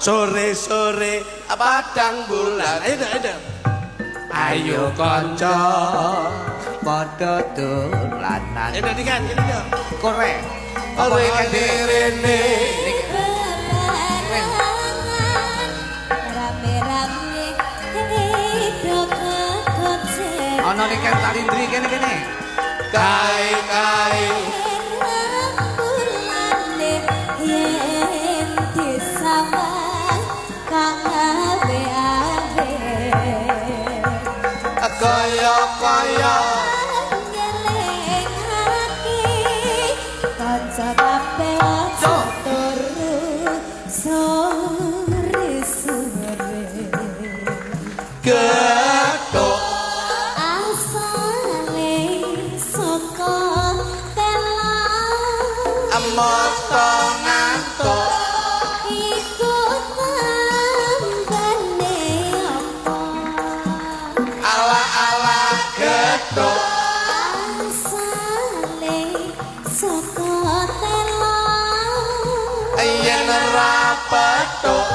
Sore-sore padang bulan. Ayo, ayo, ayo. Ayo kanca. Padha dolanan. Ayo Niken, ini dong. Korek. Apa Rene Niken? rene. Bebarengan rame-rame do kekoncen. Ana Niken Salindri kene kene. Kae kae. Rembulane yen disawang kang awe-awe. Kaya kaya. Ngelingake kanca kabeh aja turu sore-sore. Gethuk. Asale saka tela. Mata ngantuk. Iku tambane apa? Ala ala gethuk. Asale saka tela. Yen ra petuk.